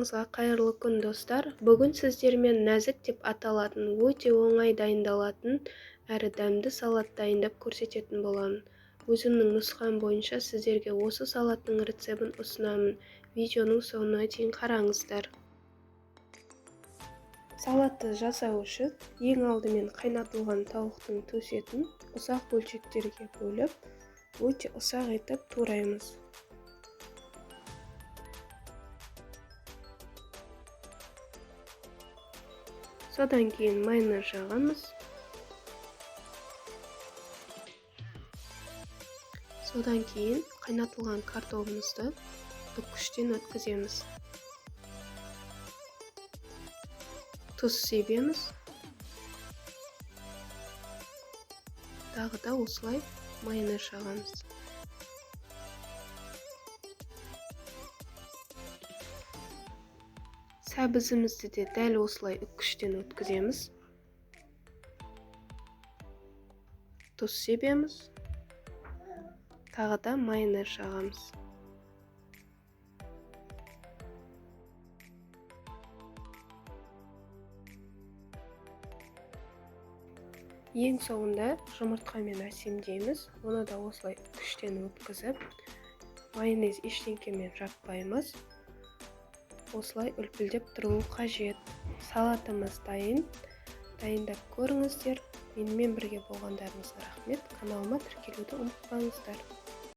Баршаңызға қайырлы күн, достар! Бүгін сіздермен нәзік деп аталатын өте оңай дайындалатын әрі дәмді салат дайындап көрсететін боламын. Өзімнің нұсқам бойынша сіздерге осы салаттың рецебін ұсынамын. Видеоның соңына дейін қараңыздар. Салатты жасау үшін ең алдымен қайнатылған тауықтың төс етін ұсақ бөлшектерге бөліп, өте ұсақ етіп тураймыз. Содан кейін майонез жағамыз. Содан кейін қайнатылған картобымызды үккіштен өткіземіз. Тұз себеміз. Тағы да осылай майонез жағамыз. Сәбізімізді де дәл осылай үккіштен өткіземіз. Тұз себеміз. Тағы да майонез жағамыз. Ең соңында жұмыртқамен әсемдейміз. Оны да осылай үккіштен өткізіп, майонез ештеңкемен жаппаймыз. Осылай үлпілдеп тұруы қажет. Салатымыз дайын. Дайындап көріңіздер. Менімен бірге болғандарыңызға рахмет. Каналыма тіркелуді ұмытпаңыздар.